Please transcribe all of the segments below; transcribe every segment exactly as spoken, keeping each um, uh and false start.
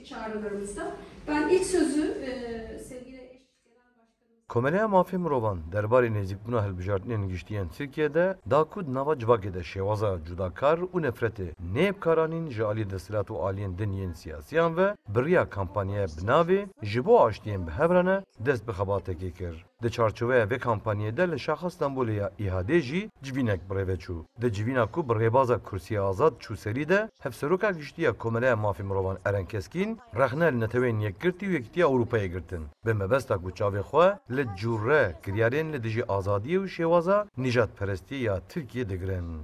Çağrılarımızda. Ben ilk sözü e, sevgili eş genel başkanımız Komeleya Mafê Mirovan derbarê nêzîkbûna hilbijartinên giştî yên Tirkiye de da ku di nava civakê de şêwaza cudakar û nefretê neyê bikaranîn ji aliyê desthilat û aliyên din yên siyasiyan ve bi riya kampanyaya bi navê Ji bo aştiyên bi hev re ne dest bi xebatekê kir. Di çarçoveya vê kampanyê de li Şaxa Stenbolê ya Îhadê jî civînek bi rê ve çû. Di civîna ku bi rêbaza Kursiyê Azad çû serî de, Hevseroka Giştî ya Komeleya Mafê Mirovan Eren Keskîn rexne li Neteweyên Yekgirtî û Yekîtiya Ewropayê girtin, bi mebesta ku çavê xwe li cûre kiryarên li dijî azadiyê û şêwaza nîjadperestiyê ya Tirkiyê digirin.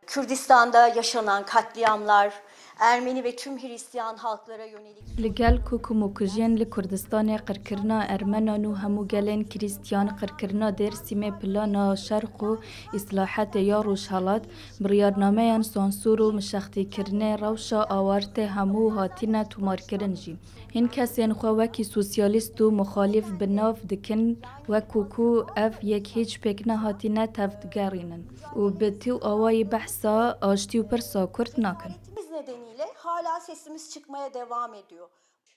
Kürdistan'da yaşanan katliamlar, Ermeni ve tüm Hristiyan halklara yönelik Li gel ku komkujiyên li Kurdistanê, qirkirina Ermenan û hemû gelên Krîstiyan, qirkirina Dêrsîmê, plana şerq û îslahetê ya Rojhelat, biryarnameyan sansûr û mişextîkirinê rewşa awartê hemû hatine tomarkirin jî. Hin kesên xwe wekî sosyalîst û muxalîf bi nav dikin, wekû ku ev yek hîç pêk nehatine tevdigerînin û bi tu awayî behsa aştî û pirsa Kurd nakin. Biz nedeniyle hala sesimiz çıkmaya devam ediyor.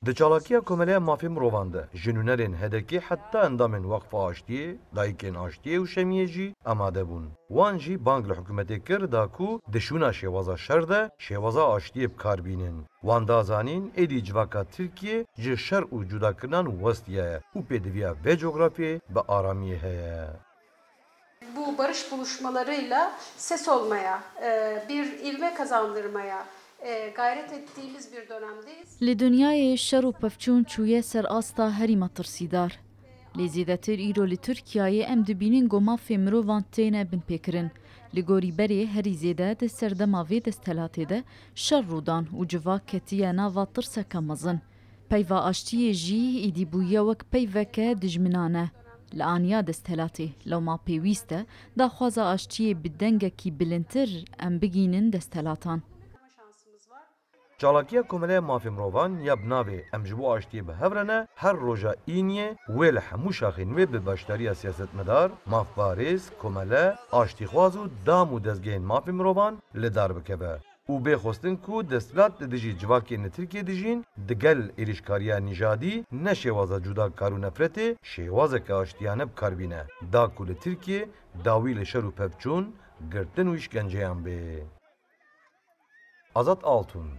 Di çalakiya Komeleya Mafê Mirovan de ji nûnerên H D K heta endamên Weqfa Aştiyê, Dayikên Aştiyê û Şemiyê jî amade bûn. Wan jî bang li hikûmetê kir da ku di şûna şêwaza şer de şêwaza aştiyê bi kar bînin. Wan da zanîn êdî civaka Tirkiyê ji şer û cudakirinan westiyaye û pêdiviya vê cografyê bi aramiyê heye. Bu barış buluşmalarıyla ses olmaya, e, bir ivme kazandırmaya e, gayret ettiğimiz bir dönemdeyiz. Li dinyayê şer û pevçûn çûye ser asta herî metirsîdar. Lê zêdetir îro li Tirkiyeyê em dibînin ku mafê mirovan têne binpêkirin. Li gorî berê herî zêde di serdema vê desthilatê de şer rû dan û civak ketiye nava tirseke mezin. Peyva aştiyê jî îdî bûye wek peyveke dijminane. Li aniya desthilatê, lewma pêwîst e daxwaza aştiyê bi dengekî bilindtir em bigînin desthilatan. Çalakiya Komeleya Mafê Mirovan ya bi navê Em ji bo aştiyê bi hev re ne her roja îniyê wê li hemû şaxên wê bi beşdariya siyasetmedar, mafparêz, komele, aştîxwaz û dam û dezgehên mafê mirovan li dar bikeve û bê xwestin ku desthilat li dijî civakên li Tirkiyê dijîn digel êrîşkariya nîjadî ne şêwaza cudakar û nefretê, şêwazeke aştiyane bi kar bîne, da ku li Tirkiyê dawî li şer û pevçûn, girtin û îşkenceyan bê. Azad Altun,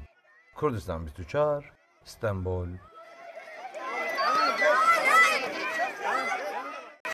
Kurdistan bîst û çar, Stenbol,